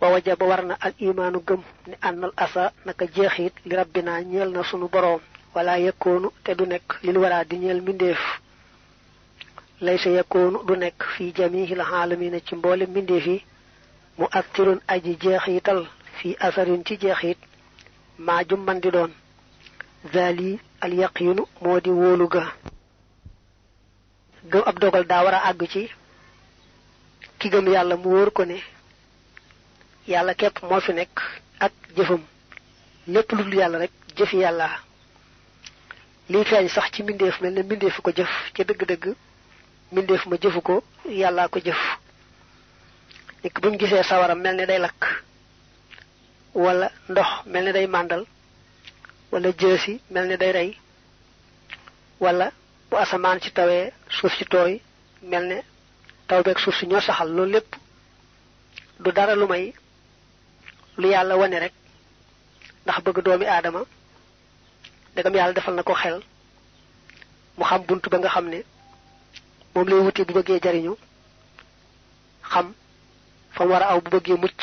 wa wajaba warna al imanu gëm ni annal asa naka jeexit li rabbina ñeel na sunu borom wala yakunu te du nek lil wala di ñeel mindeef laysa yakunu du nek fi jami'il alamin ci mboole mindeef yi mu aktirun aji jeexital fi asarin ci jeexit ma jum man di doon zali al yaqinu modi wolu ga gëm ab dogal da wara ag ci ki gëm yalla mu wor ko ne yalla kep mo fi nek ak jëfum lepp lu dul yalla rek jëf yalla li feñ sax ci mindeef melne mindeef ko jëf ci deug deug mindeef ma jëfuko yalla ko jëf nek buñu gisé sawaram melne day lak wala ndox melne day mandal wala jësi melne day ray wala bu asaman ci tawé suuf ci toy melne taw bek suuf ci ñoo saxal lo lepp du dara lu may lu yalla wone rek ndax bëgg doomi adama dagam yalla defal nako xel mu xam buntu ba nga xamne mom lay wuti bu bëgge jariñu xam fa wara aw bu bëgge mucc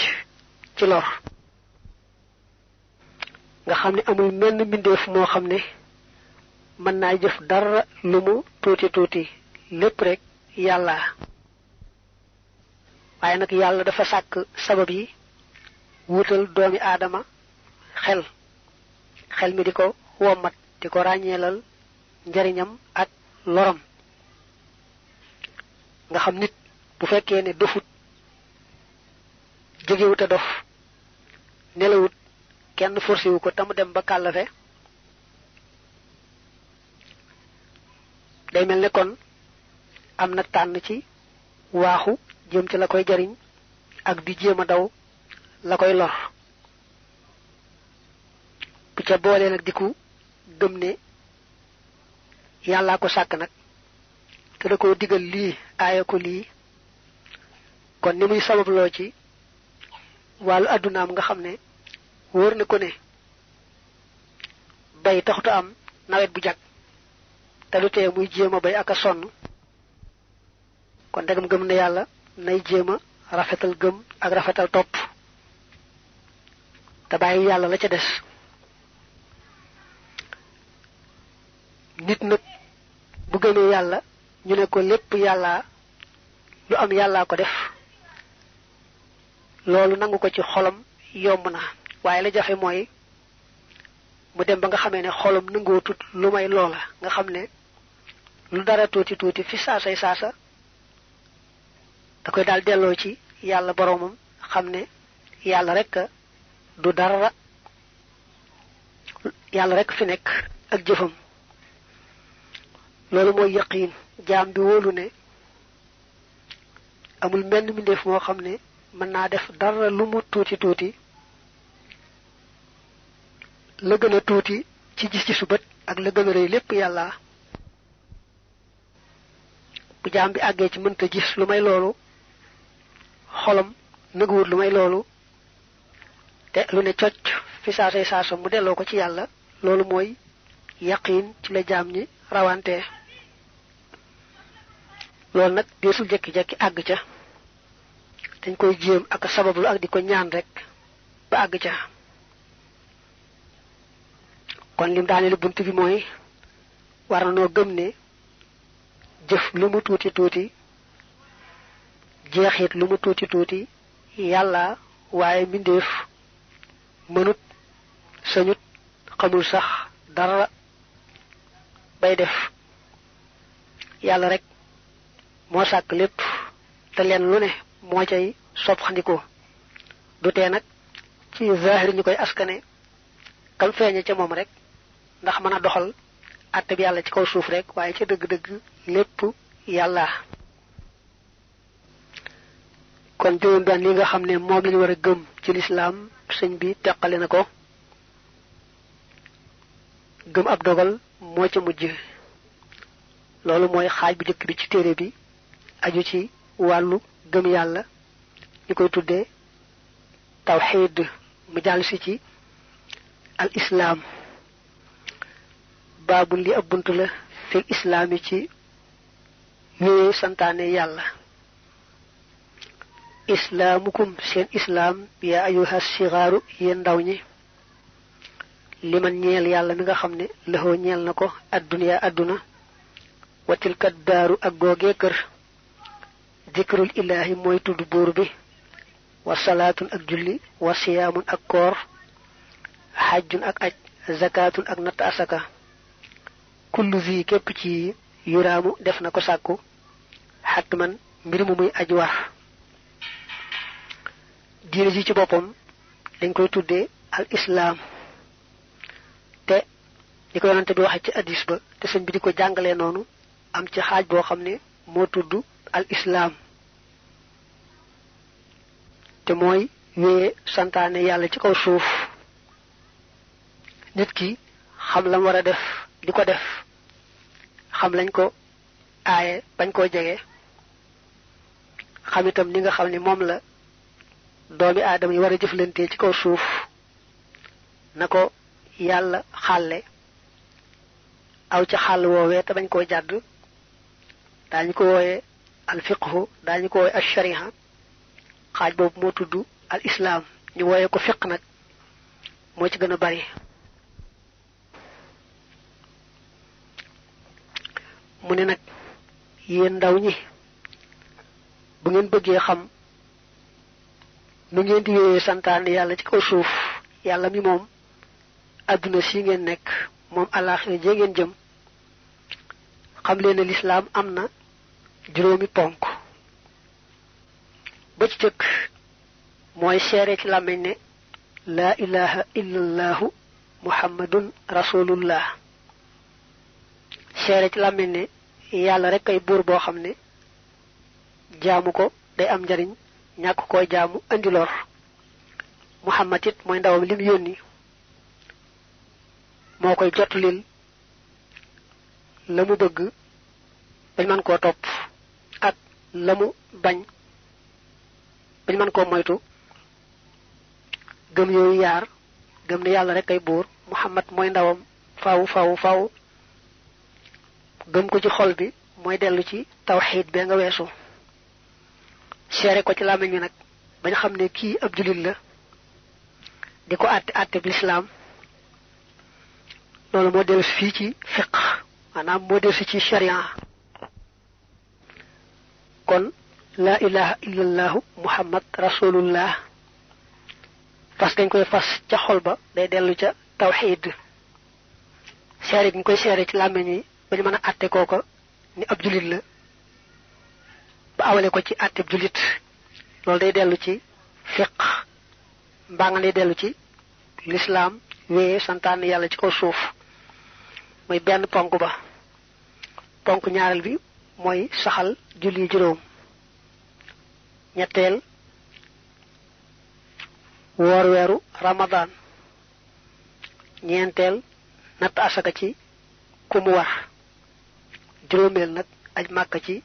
ci lor nga xamne amul menn mindeef mo xamne man na jëf dara lu mu tuti lepp rek yalla waye nak yalla dafa sak sabab yi wutal doomi adama xel mi diko womat diko ragnelal njariñam ak loram nga xam nit bu fekkee ne dofut jegewut dof nelawut kenn forcé wu ko tam dem ba kalafe day melne kon am na tànn ci waaxu jëm ci la koy jariñ ak di jéema daw la koy lor bu ca boole nag diku gëm ne yàllaa ko sàkk nag te da koo digal lii aaya ko lii kon ni muy sababloo ci wàllu addunaam nga xam ne wóor na ko ne bay taxuta am nawet bu jag te lu tee muy jéema bay ak a sonn kon dagam gëm ne yàlla nay jéema rafetal gëm ak rafetal topp te bàyyi yàlla la ca des nit nag bu gëmee yàlla ñu ne ko lépp yàlla lu am yàlla ko def loolu nangu ko ci xolam yomb na waaye la jafe mooy mu dem ba nga xamee ne xolam nangoo tut lu may loola nga xam ne lu dara tuuti fi saasay saasa da koy daal delloo ci yàlla boromam xam ne yàlla rek du dara yàlla rek fi nekk ak jëfam loolu mooy yaqin jaam bi wóolu ne amul menn mindeef moo xam ne mën naa def dara lu mu tuuti la gën a tuuti ci gis ci subat ak la gën a rëy lépp yàlla bu jaam bi àggee ci mënta gis lu may loolu xolam nëguwut lu may loolu te lu ne cocc fi saasay saasa mu delloo ko ci yàlla loolu mooy yaqin ci la jaam ñi rawante loolu nag deesul jekki-jekki àgg ca dañ koy jéem ak sabablu ak di ko ñaan rek ba àgg ca kon lim daane lu bunt bi mooy war na noo gëm ne jëf lu mu tuuti jeexit lu mu tuuti yàlla waaye mbindeef mënut sañut xamul sax dara bay def yàlla rek moo sàkk lépp te leen lu ne moo cay sopxandikoo du tee nag ci zahir ñu koy askane kam feeñe ca moom rek ndax mën a doxal àtte bi yàlla ci kaw suuf rek waaye ca dëgg-dëgg lépp yàlla kon juróom benn li nga xam ne moom lañu war a gëm ci lislaam sëñ bi teqale na ko gëm ab dogal moo ca mujj loolu mooy xaaj bu jëkk bi ci téere bi aju ci wàllu gëm yàlla ñu koy tuddee tawxiid mu jàll si ci al islaam baabu li ab bunt la fil islaami ci wéye santaane yàlla islaamukum seen islaam yaa ayuha sigaaru yéen ndaw ñi liman ñeel yàlla mi nga xam ne laxoo ñeel na ko adduniya adduna watilkat daaru ak googee kër dikrul ilaahi mooy tudd buur bi wa salaatun ak julli wa siyaamun ak koor xajjun ak aj zakaatun ak natt asaka kullu zi képp ci yuraamu def na ko sàkku xatman mbir mu muy aj war diine ji ci boppam dañ koy tuddee al islaam te ni ko yonante bi waxe ci hadis ba te sëñ bi di ko jàngalee noonu am ci xaaj boo xam ne moo tudd al islaam te mooy wéye santaane yàlla ci kaw suuf nit ki xam lam war a def di ko def xam lañ ko aaye bañ koo jege xam itam ni nga xam ne moom la doomi aadama yi war a jëflante ci kaw suuf na ko yàlla xàlle aw ca xàll woowee te bañ koo jàdd daañu ko wooye al fiqhu daañu ko wooye al shariha xaaj boobu moo tudd al islaam ñu wooye ko fiq nag moo ci gën a bari mu ne nag yéen ndaw ñi bu ngeen bëggee xam nu ngeen di wéyee santaane yàlla ci kaw suuf yàlla mi moom adduna si ngeen nekk moom àllaaxira jee ngeen jëm xam leen ne lislaam am na juróomi ponk ba ci jëkk mooy seere ci làmmiñ ne laa ilaha illallahu muhammadun rasulullah seere ci làmmiñ ne yàlla rek ay buur boo xam ne jaamu ko day am njariñ ñàkk koy jaamu andi lor muhammad it mooy ndawam lim yónni moo koy jottulil la mu bëgg bañ mën koo topp ak la mu bañ bañ mën koo moytu gëm yooyu yaar gëm ne yàlla rek ay buur muhammad mooy ndawam faw gëm ko ci xol bi mooy dellu ci tawxiid bee nga weesu seere ko ci làmmiñ wi nag bañ xam ne kii ab julit la di ko àtte bi lislaam loolu moo dellu si fii ci fiq maanaam moo dellu si ci sharia kon laa ilaha illallahu muhammad rasulullah fas gañ koy fas ca xol ba day dellu ca tawxiid seere gi ñu koy seere ci làmmiñ wi bañu mën a àtte kooko ni ab julit la ba awale ko ci àtte julit loolu day dellu ci fiq mbaa nga day dellu ci lislaam wéye santaane yàlla ci kaw suuf mooy benn ponk ba ponk ñaareel bi mooy saxal julli juróom ñetteel woor weeru ramadaan ñeenteel natt asaka ci ku mu war juróomeel nag aj màkka ci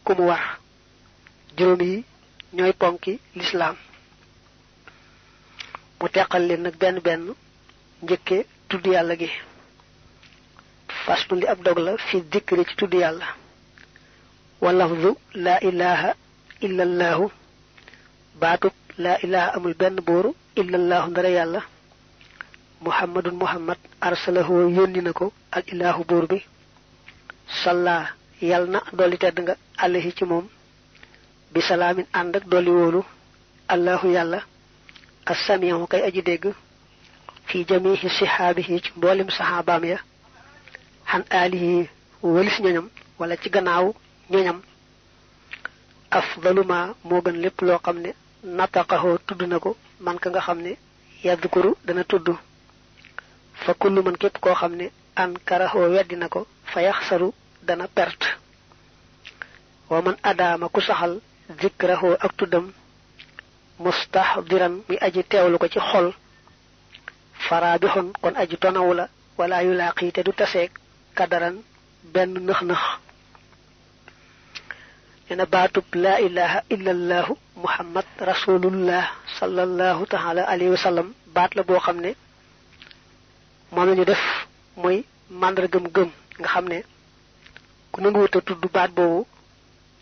ku mu war juróom yi ñooy ponki lislaam mu teqal leen nag benn benn njëkke tudd yàlla gi faslu li ab dog la fi dikkri ci tudd yàlla walafdu laa ilaha illallahu baatub laa ilaha amul benn buur illallahu ndara yàlla muhammadun muhammad arsalahu yónni na ko ak ilaahu buur bi salla yal na dolli tedd nga alayhi ci moom bi salaamin ànd ak dolli wóolu allahu yàlla assamihu kay aji dégg fi jamihi sihaabihi ci mboolem saxaabaam ya xan aalihi walis ñoñam wala ci gannaaw ñoñam afdaluma moo gën lépp loo xam ne nataqahu tudd na ko man ka nga xam ne yadkuru dana tudd fa kullu man képp koo xam ne ankarahu weddi na ko fa yaxsaru dana perte wa man adaama ku saxal zikrahu ak tuddam mustahdiran muy aji teewlu ko ci xol farabixun kon aji tonawu la wala yulaaqi te du taseeg kadaran benn nëx-nëx nena baatub laa ilaha illallahu muhammad rasulullah sallallahu taala alayhi wa sallam baat la boo xam ne moom la ñu def mooy màndargam gëm nga xam ne ku nanguwut a tudd baat boobu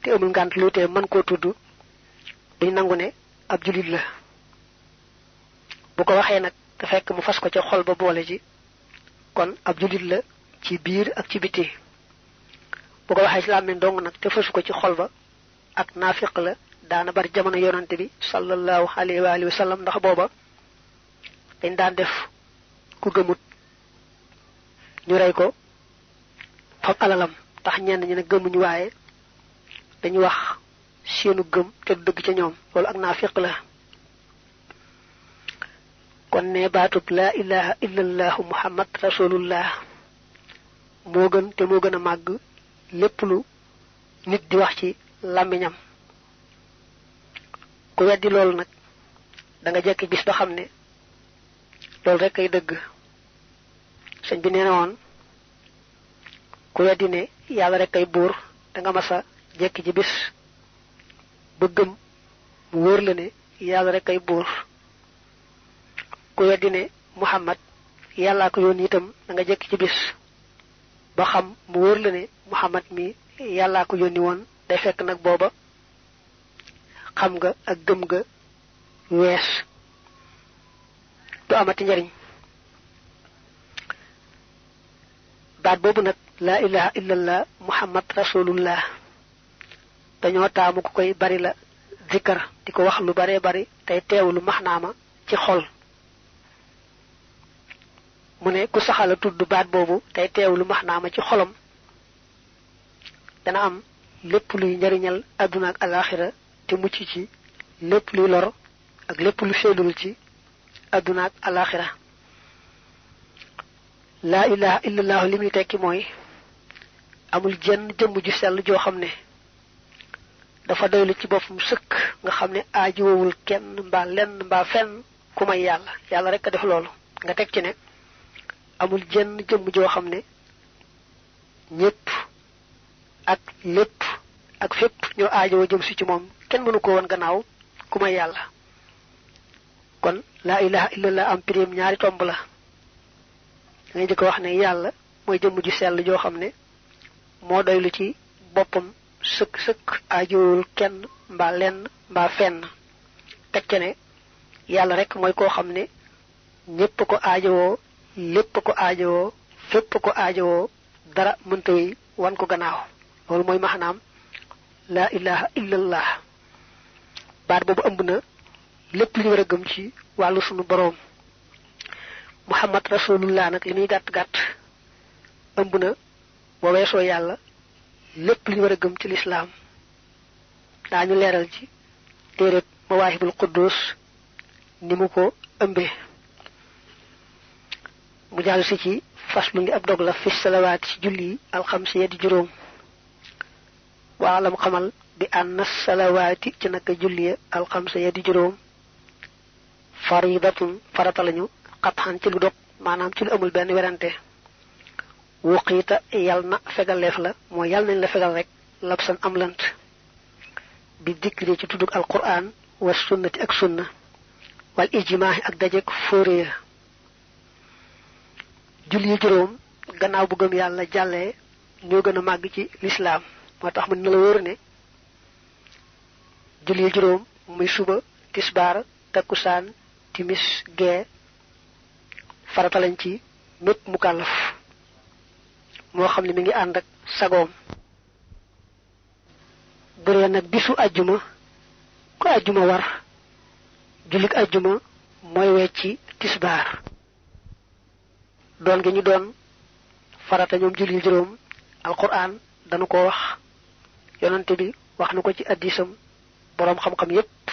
te amul ngànt lu tee mën koo tudd duñ nangu ne ab julit la bu ko waxee nag te fekk mu fas ko ci xol ba boole ci kon ab julit la ci biir ak ci biti bu ko waxee ci làmmiñ dong nag te fasu ko ci xol ba ak naafiq la daana bari jamono yonante bi sallallahu alayhi wa alihi wa sallam ndax booba dañ daan def ku gëmut ñu rey ko fab alalam tax ñenn ñi ne gëmuñu waaye dañu wax seenu gëm te du dëgg ca ñoom loolu ak naafiq la kon ne baatub la ilaha illallah muhammad rasulullah moo gën te moo gën a màgg lépp lu nit di wax ci làmmiñam ku weddi loolu nag da nga jekki bis ba xam ne loolu rek ay dëgg sëñ bi nee na woon ku weddi ne yàlla rek ay buur da nga masa jekki ci bis ba gëm mu wóor la ne yàlla rek ay buur ku weddi ne muhammad yàllaa ko yónni itam da nga jekki ci bis ba xam mu wóor la ne muhammad mi yàllaa ko yónni woon day fekk nag booba xam nga ak gëm nga wees du amati njariñ baat boobu nag laa ilaha illallah muhammad rasulullah dañoo taamu ku koy bari la zikkar di ko wax lu bare bari tey teewlu maxnaama ci xol mu ne ku saxala tudd baat boobu tey teewlu maxnaama ci xolam dana am lépp luy njariñal àdduna ak alaxira te mucc ci lépp luy lor ak lépp lu seelul ci àdduna ak alaxira laa ilaha illallah li muy tekki mooy amul jenn jëmm ju sell joo xam ne dafa doylu ci boppam sëkk nga xam ne aajowul kenn mbaa lenn mbaa fenn ku may yàlla yàlla rek a def loolu nga teg ci ne amul jenn jëmm joo xam ne ñépp ak lépp ak fépp ñoo aajowoo jëm si ci moom kenn mënu ko woon gannaaw ku may yàlla kon laa ilaha illallah am pirim ñaari tomb la ngay jëkk wax ne yàlla mooy jëmm ju sell joo xam ne moo doylu ci boppam sëkk sëkk aajowul kenn mbaa lenn mbaa fenn teg ca ne yàlla rek mooy koo xam ne ñépp ko aajowoo lépp ko aajowoo fépp ko aajowoo dara mënta wi wan ko gannaaw loolu mooy maanaam laa ilaha illallah baat boobu ëmb na lépp li war a gëm ci wàllu sunu boroom muhammad rasulullah nag li muy gàtt-gàtt ëmb na boo weesoo yàlla lépp li war a gëm ci lislaam daañu leeral ci téereb mawaahibul quddus ni mu ko ëmbee mu jàll si ci faslu ngi ab dog la fi salawaat ci julli yi alxamsi ya di juróom waalam xamal bi anna salawaati ci naka julli ya alxamsa ya di juróom faridatun farata lañu xatxan ci lu dog maanaam ci lu amul benn werante wuqiita yal na fegaleef la mooy yal nañ la fegal rek labsan am lant bi dikri ci tuddug alquran wa sunnati ak sunna wal ijmaahi ak dajek fóore ya julli yi juróom gannaaw bu gëm yàlla jàllee ñoo gën a màgg ci lislaam moo tax mën na la wóor ne julli yi juróom muy suba tisbaar takkusaan timis gee farata lañ ci mépp mukallaf moo xam ne mi ngi ànd ak sagoom bu dee nag bisu ajjuma ku ajjuma war jullik ajjuma mooy wecci tisbaar doon gi ñu doon farata ñoom julli juróom alquran dañu ko wax yonante bi wax na ko ci addisam boroom xam-xam yépp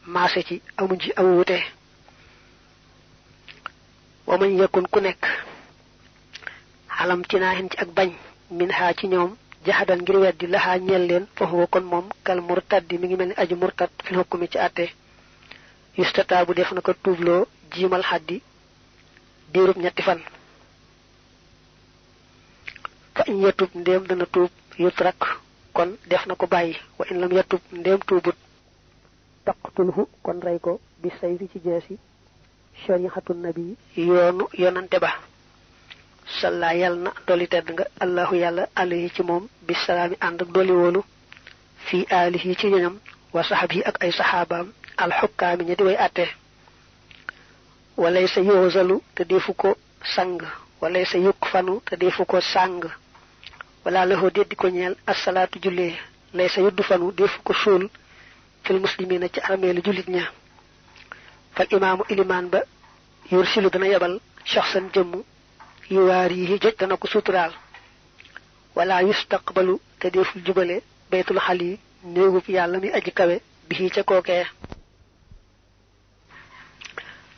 maase ci amuñ ci am wute wa man yakun ku nekk xalam ci naaxin ci ak bañ min xaa ci ñoom jaxadan ngir weddi laxaa ñeel leen foofu kon moom kal murtaddi mi ngi mel ni aju murtad fil hukmi ci àtte yustata bu def na ko tuubloo jiimal xaddi diirub ñetti fan fa in yatub ndéem dana tuub yutrak kon def na ko bàyyi wa in lam yatub ndéem tuubut taqtulhu kon rey ko bi sayfi ci jeesi shari'atu nabi yoonu yonante ba salla yal na dolli tedd nga allahu yàlla alayhi ci moom bisalaami ànd ak dolli wóolu fii aalihi ci ñoñam wa sahabi ak ay sahabaam al hukkaami ñi di way atte walay sa yoozalu te defu ko sang walay sa yukk fanu te defu ko sang wala lahu deddi ko ñeel as-salaatu julli lay sa yuddu fanu defu ko suul fil muslimina ci armeelu jullit ña fal imaamu ilimaan ba yursilu dana yebal shakhsan jëmm yu waarihi joj dana ko suturaal wala yustaqbalu te deful jubale baytul xali néegub yàlla mi aji kawe bi ca kookee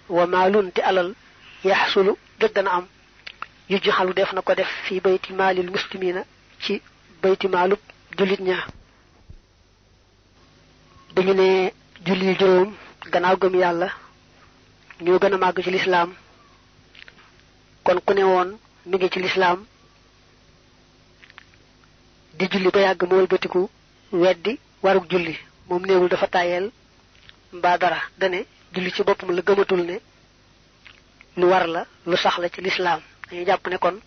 wa maalun te alal yaxsulu joj dana am yujju xalu def na ko def fi bayti maalil muslimina ci bayti maalub jullit ña dañu ne julli juróom gannaaw gëm yàlla ñoo gën a màgg ci lislaam kon ku ne woon mi ngi ci lislaam di julli ba yàgg mu wëlbatiku weddi warug julli moom néewul dafa tàyyeel mbaa dara dane julli ci boppam la gëmatul ne lu war la lu sax la ci lislaam dañuy jàpp ne kon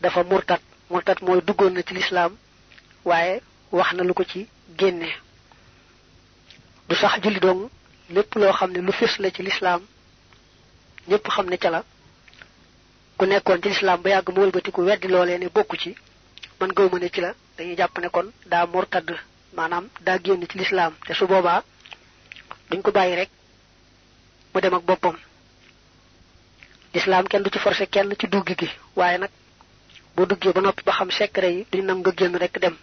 dafa murtat mooy duggoon na ci lislaam waaye wax na lu ko ci génne du sax julli dong lépp loo xam ne lu fés la ci lislaam ñépp xam ne ca la ku nekkoon ci lislaam ba yàgg mu wëlbatiku weddi loolee ne bokku ci man gëwma ne ci la dañuy jàpp ne kon daa murtad maanaam daa génn ci lislaam te su boobaa duñ ko bàyyi rek mu dem ak boppam lislaam kenn du ci forcé kenn ci dugg gi waaye nag boo duggee ba noppi ba xam secret yi duñ nam nga génn rek dem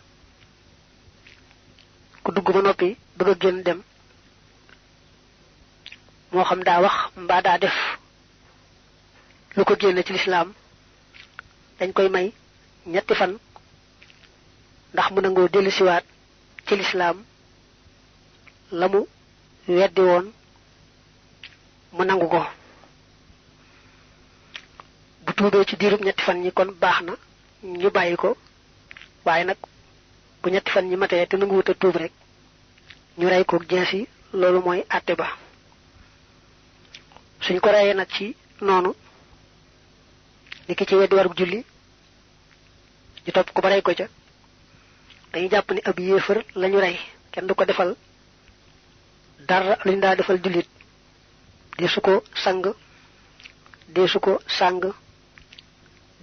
ku dugg ba noppi bëgg a génn dem moo xam daa wax mbaa daa def lu ko génn ci lislaam dañ koy may ñetti fan ndax mu nangoo dellu siwaat ci lislaam la mu weddi woon mu nangu ko bu tuubee ci diirub ñetti fan ñi kon baax na ñu bàyyi ko waaye nag bu ñetti fan ñi matee te nangu wut a tuub rek ñu rey ko jeesi loolu mooy àtte ba suñ ko reyee nag ci noonu li ki ci weddi warug julli ñu topp ko ba rey ko ca dañuy jàpp ni ab yéefar lañu rey kenn du ko defal dara luñ daa defal jullit deesu ko sang deesu ko sàng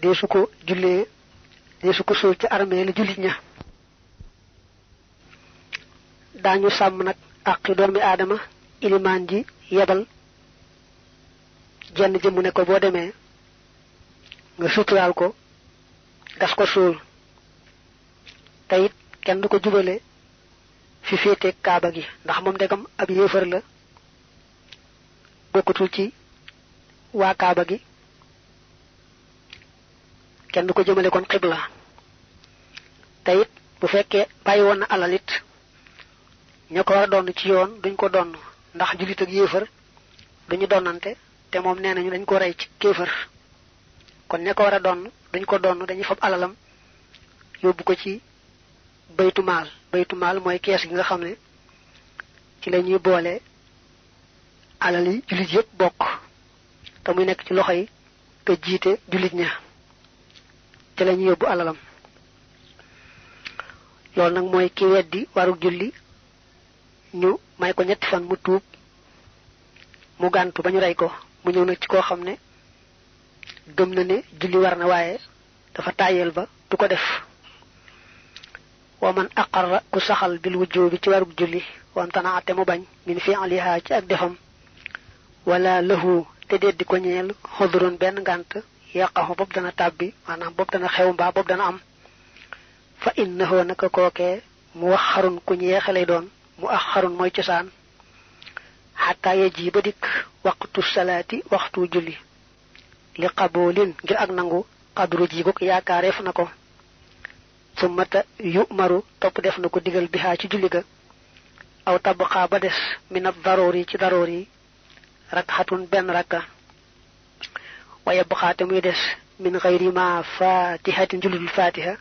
deesu ko jullee deesu ko suul ci armée la jullit ña daañu sàmm nag àqi doomi aadama ilimaan ji yebal jenn jëmm ne ko boo demee nga suturaal ko gas ko suul te it kenn du ko jubale fi féete kaaba gi ndax moom ndegam ab yéefar la bokkutul ci waa kaaba gi kenn du ko jëmale kon xibla te it bu fekkee bàyyi woon na alal it ña ko war a doon ci yoon duñ ko doon ndax jullit ak yéefar duñu donnante te moom nee nañu dañ ko rey ci kéefar kon ña ko war a doon duñ ko doon dañuy fab alalam yóbbu ko ci baytu maal mooy kees gi nga xam ne ci la ñuy boole alal yi jullit yëpp bokk te muy nekk ci loxo yi te jiite jullit ña ci la ñuy yóbbu alalam loolu nag mooy ki weddi warug julli ñu may ko ñetti fan mu tuub mu gàntu ba ñu rey ko mu ñëw nag ci koo xam ne gëm na ne julli war na waaye dafa tàyyeel ba du ko def wa man aqarra ku saxal bil wujjubi ci warug julli wam tanaate mu bañ min fi'liha ci ak defam wala lahu te deddi ko ñeel xodurun benn ngànt yaqaxu bopp dana tàbbi maanaam bopp dana xew mbaa bopp dana am fa innahu naka kookee mu wax xarun ku ñu yeexalay doon mu ax xarun mooy cosaan xataa yeji ba dikk waqtu salaati waxtu julli li qaboolin ngir ak nangu xadru jiiguk yaakaareef na ko summata yu'maru topp def na ko digal bihaa ci julli ga aw tabqaa ba des min ad daroori ci daroori rakxatun benn rakka wa yabqaate muy des min xayri ma fatihatin julul fatiha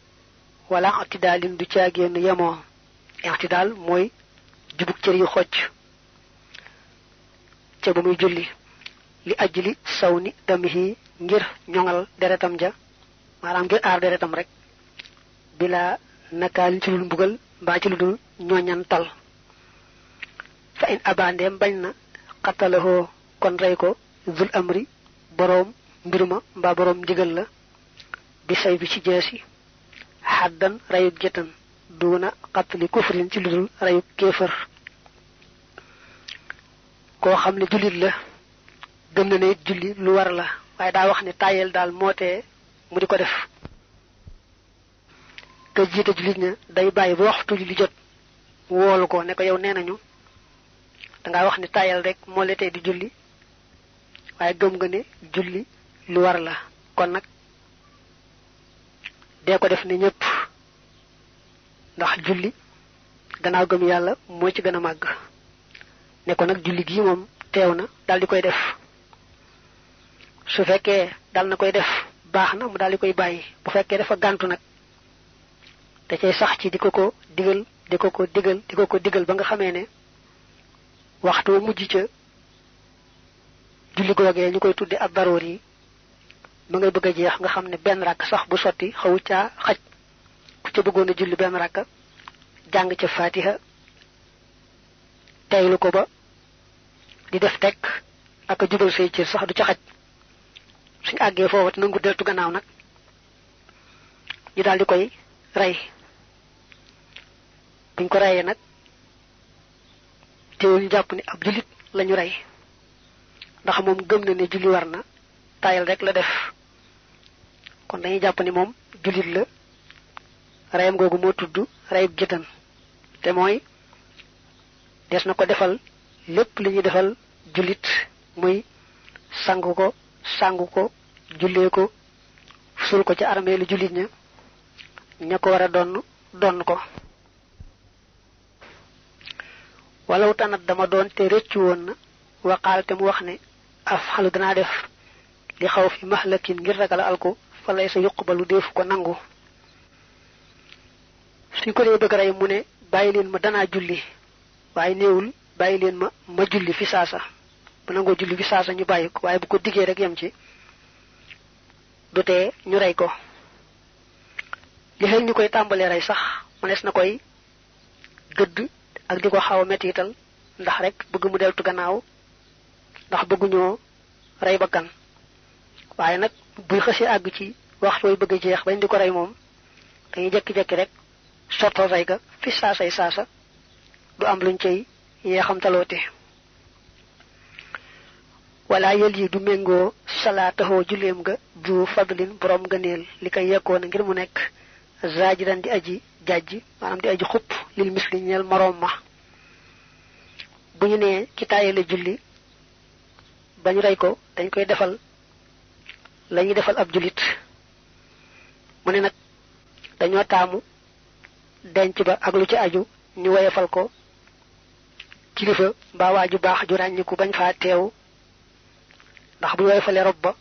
wala i'tidaalin du caagéen yemoo i'tidaal mooy jubug cër yu xocc ca ba muy julli li ajli saw ni damihi ngir ñoŋal deretam ja maanaam ngir aar deretam rek bila nakaalin ci lul mbugal mbaa ci lu dul ñooñantal fa in abandeem bañ na xatalahoo kon rey ko zul amri boroom mbir ma mbaa boroom ndigal la bi say bi ci jeesi xaddan rayuk jëtan duuna xatali kufrin ci ludul rayuk kéefër koo xam ne jullit la gëm na ne it julli lu war la waaye daa wax ne tàyyeel daal mootee mu di ko def ka jiite jullit ña day bàyyi ba waxtu julli jot woolu ko ne ko yow nee nañu dangaa wax ne tàyyeel rek moo la tee di julli waaye gëm nga ne julli lu war la kon nag dee ko def ne ñëpp ndax julli gannaaw gëm yàlla moo ci gën a màgg ne ko nag julli gii moom teew na dal di koy def su fekkee dal na koy def baax na mu dal di koy bàyyi bu fekkee dafa gàntu nag da cay sax ci di ko digal di ko digal ba nga xamee ne waxtu mujj ca julli googee ñu koy tudde ak daroor yi ma ngay bëgg a jeex nga xam ne benn rakk sax bu sotti xawu caa xaj ku ca bëggoon a julli benn rakk jàng ca fatiha teylu ko ba di def tekk ak a jubal say cër sax du ca xaj suñ àggee foofu te nangu deltu gannaaw nag ñu daal di koy rey buñ ko reyee nag teewul ñu jàpp ni ab jullit lañu rey ndax moom gëm na ne julli war na tayal rek la def kon dañuy jàpp ni moom jullit la reyam googu moo tudd reyub jëtan te mooy des na ko defal lépp li ñuy defal jullit muy sangu ko jullee ko sul ko ci armeelu jullit ña ko war a donn ko walaw tanat dama doon te rëccu woon na waqaal te mu wax ne af xalu danaa def li xaw fi mahlakin ngir ragal alko fa lay sa yuqbalu deefu ko nangu suñ ko dee bëgg rey mu ne bàyyi leen ma danaa julli waaye néewul bàyyi leen ma julli fi saasa bu nangoo julli fi saasa ñu bàyyi ko waaye bu ko diggee rek yem ci du tee ñu rey ko li xel ñu koy tàmbalee rey sax mënees na koy gëdd ak di ko xaw a mettital ndax rek bëgg mu deltu gannaaw ndax bëgguñoo rey bakkan waaye nag buy xësee àgg ci waxtu way bëgg a jeex bañ di ko rey moom dañuy jekki-jekki rek sottal rey ga fi saasay saasa du am luñ cay yeexamtaloote wala yël yi du méngoo salaataxoo julleem ga du fadlin borom gëneel li koy yekkoon ngir mu nekk zaajiran di aji jajji maanaam di aji xupp lil misli ñeel moroom ma bu ñu nee ki taayale julli bañ rey ko dañ koy defal la ñuy defal ab jullit mu ne nag dañoo taamu denc ba ak lu ci aju ñu woyefal ko kilifa mbaa waa ju baax ju ràññiku bañ faa teew ndax bu woyefalee rob ba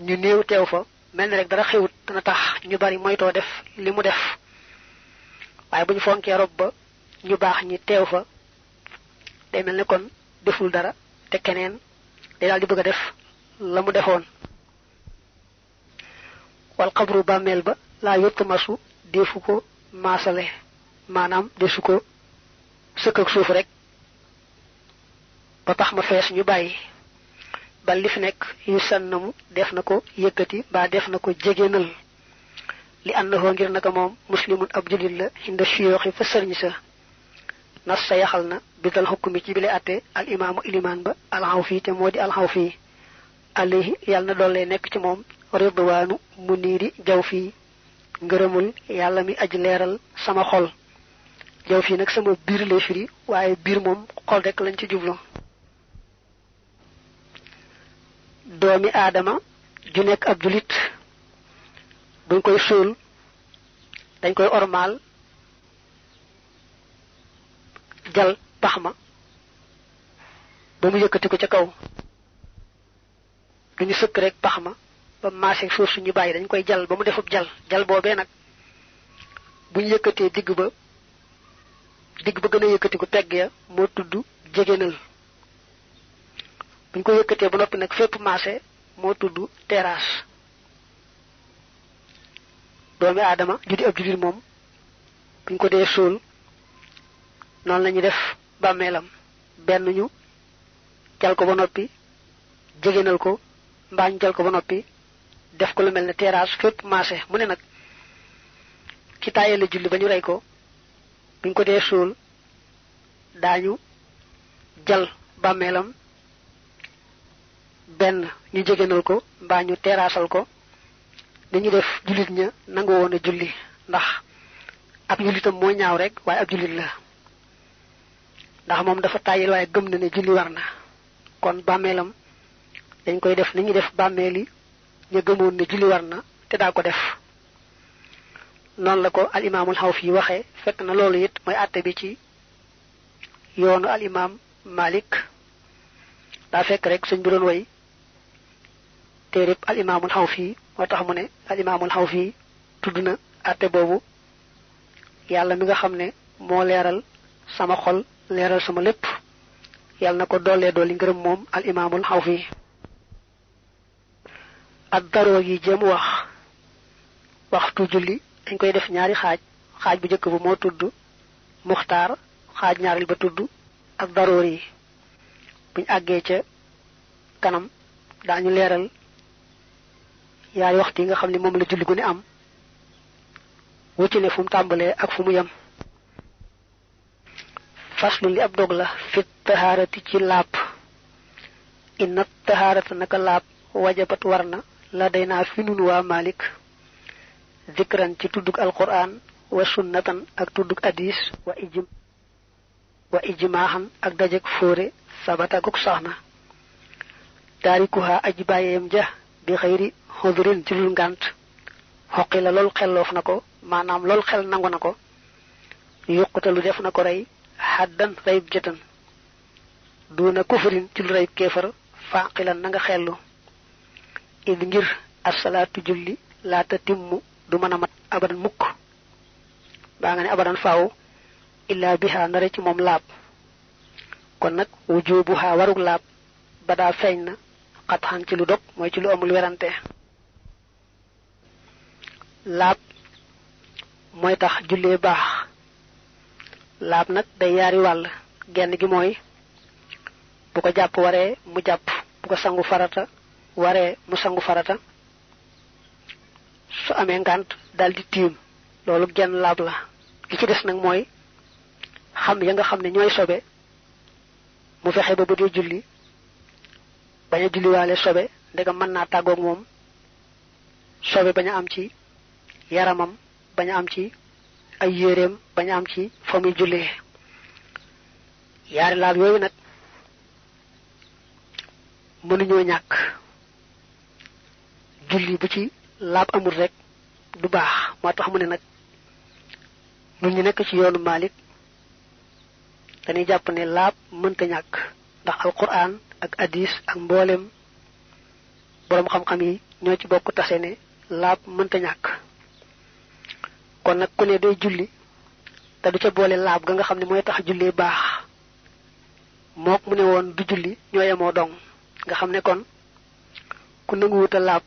ñu néew teew fa mel ni rek dara xewut dana tax ñu bari moytoo def li mu def waaye bu ñu fonkee rob ba ñu baax ñi teew fa day mel ni kon deful dara te keneen day daal di bëgg a def la mu defoon wal xabru bàmmeel ba laa yottu masu defu ko maasale maanaam desu ko sëkk ak suuf rek ba tax ma fees ñu bàyyi ba li fi nekk yu sannamu def na ko yëkkati mbaa def na ko jegéenal li àndahoo ngir naka moom muslimun ab jullit la inda siyooxi fa sëriñ sa nas sa yaxal na bidal xukkumi ci bile atte al imaamu ilimaan ba alxaw fii te moo di alxaw fii alayhi yàlla na doole nekk ci moom ridwaanu mu niiri jaw fii ngërëmul yàlla mi aj leeral sama xol jaw fii nag sama biir lay firi waaye biir moom xol rek lañ ci jublu doomi aadama ju nekk ab julit buñ koy suul dañ koy ormaal jal pax ma ba mu yëkkati ko ca kaw duñu sëkk rek pax ma ba maase suuf suñu bàyyi dañ koy jal ba mu defub jal boobee nag buñ yëkkatee digg ba gën a yëkkati ko pegg ya moo tudd jegéenal buñ ko yëkkatee ba noppi nag fépp maase moo tudd terrasse doomi aadama judi ab julit moom buñ ko dee suul noonu lañu def bàmmeelam benn ñu jal ko ba noppi jegeenal ko mbaa ñu jal ko ba noppi def ko lu mel ne terrasse fépp maase mu ne nag ki tàyyee la julli ba ñu rey ko buñ ko dee suul daañu jal bàmmeelam benn ñu jegeenal ko mbaa ñu terrassal ko dañu def jullit ña nangu woon a julli ndax ab jullitam moo ñaaw rek waaye ab jullit la ndax moom dafa tàyyil waaye gëm na ne julli war na kon bàmmeelam dañ koy def ni ñuy def bàmmeeli ñu gëmoon ne julli war na te daa ko def noonu la ko al imaamul Xawfi waxee fekk na loolu it mooy àtte bi ci yoonu al imaam Malik daa fekk rek suñ bi doon way téereb al imaamul Xawfi moo tax mu ne al imaamul Xawfi tudd na àtte boobu yàlla mi nga xam ne moo leeral sama xol leeral sama lépp yàlla na ko dollee dolli ngërëm moom al imaamul Xawfi ak daroo yi jëm waxtu julli dañ koy def ñaari xaaj bu njëkk bu moo tudd muxtaar xaaj ñaareel ba tudd ak daroor yi buñ àggee ca kanam daañu leeral yaari waxtu yi nga xam ne moom la julli gu ne am wucc ne fu mu tàmbalee ak fu mu yem faslu li ab dog la fit tahaarati ci laab inna tahaarata naka laab wajabat war na la day naa fi nun waa Malik zikran ci tuddug alquran wa sunnatan ak tuddug hadis wa ijmaahan ak dajeg fóore sabata guk saxna taarikuha aji bàyyeem ja bi xëyri xudurin ci lul ngànt xoqi la lool xelloof na ko maanaam lool xel nangu na ko yuqutalu def na ko rey xaddan reyub jëtan duuna kufrin ci lu reyub kéefar faaqilan na nga xellu id ngir asalaatu julli laata timmu du mën a mat abadan mukk baa nga ne abadan faaw illaa biha ndare ci moom laab kon nag wujubuha warug laab ba daa feeñ na xatxan ci lu dog mooy ci lu amul werante laab mooy tax jullee baax laab nag day yaari wàll genn gi mooy bu ko jàpp waree mu jàpp bu ko sangu farata waree mu sangu farata su amee ngànt daldi tiim loolu genn laab la li ci des nag mooy xam ya nga xam ne ñooy sobe mu fexe ba bu dee julli bañ a julliwaale sobe ndegam mën naa tàggoog moom sobe bañ a am ci yaramam bañ a am ci ay yéreem bañ a am ci fa muy jullee yaari laab yooyu nag mënuñoo ñàkk julli bu ci laab amul rek du baax moo tax mu ne nag ñun ñu nekk ci yoonu Malik dañuy jàpp ne laab mënta ñàkk ndax alquran ak hadis ak mboolem boroom xam-xam yi ñoo ci bokk tase ne laab mënta ñàkk kon nag ku ne day julli te du ca boole laab ga nga xam ne mooy tax jullee baax mook mu ne woon du julli ñoo yemoo dong nga xam ne kon ku nanguwuta laab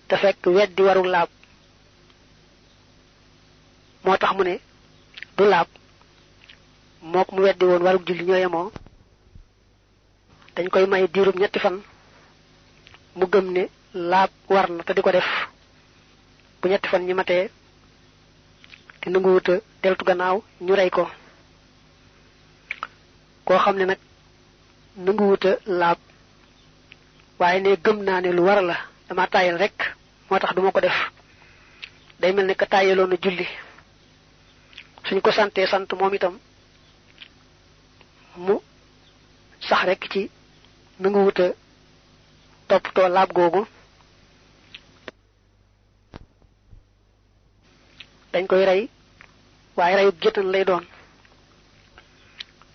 te fekk weddi waru laab moo tax mu ne du laab mook mu weddi woon warug julli ñoo yemoo dañ koy may diirub ñetti fan mu gëm ne laab war na te di ko def bu ñetti fan ñi matee te nanguwuta deltu gannaaw ñu rey ko koo xam ne nag nanguwuta laab waaye ne gëm naa ne lu war la dama tàyyal rek moo tax duma ko def day mel ne ka tàyyaloon a julli suñ ko santee sant moom itam mu sax rek ci nanguwuta toppatoo laab googu dañ koy rey waaye reyub jëtan lay doon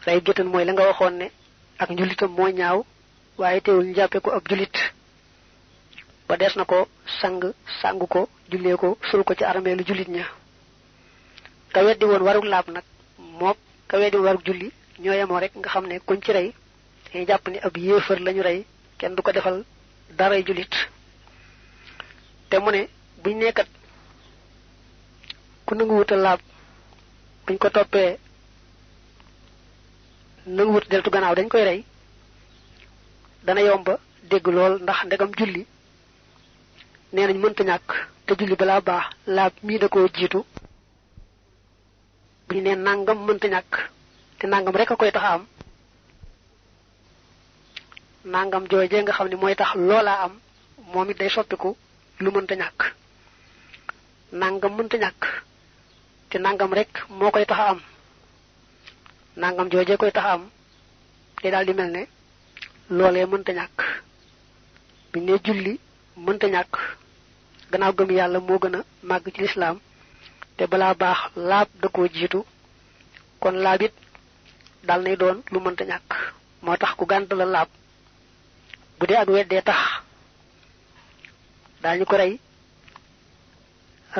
reyub jëtan mooy la nga waxoon ne ak njullitam moo ñaaw waaye teewul ñu jàppe ko ab jullit ba des na ko sangu ko jullee ko sul ko ci armeelu jullit ña ka weddi woon warug laab nag mook ka weddi woon warug julli ñoo yemoo rek nga xam ne kuñ ci rey dañuy jàpp ne ab yéefar lañu rey kenn du ko defal daray jullit te mu ne buñ nekkat ku nanguwuta laab buñ ko toppee nangu wut deltu gannaaw dañ koy rey dana yomba dégg lool ndax ndegam julli nee nañ mënta ñàkk te julli balaa baax laab mii da koo jiitu bu ñu nee nangam mënta ñàkk te nangam rek a koy tax a am nangam joojee nga xam ne mooy tax loolaa am moom it day soppiku lu mënta ñàkk nangam mënta ñàkk te nangam rek moo koy tax a am nangam joojee koy tax a am te daal di mel ne loolee mënta ñàkk bu ñu nee julli mënta ñàkk gannaaw gëm yàlla moo gën a màgg ci lislaam te balaa baax laab da koo jiitu kon laab it dal nay doon lu mënta ñàkk moo tax ku gànt la laab bu dee ak weddee tax daañu ko rey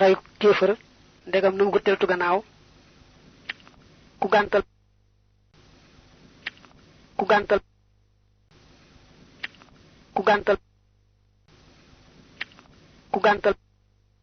rey kéefër ndegam nu mu ko teltu gannaaw ku gàntal ku gàntal ku gàntal ku gàntal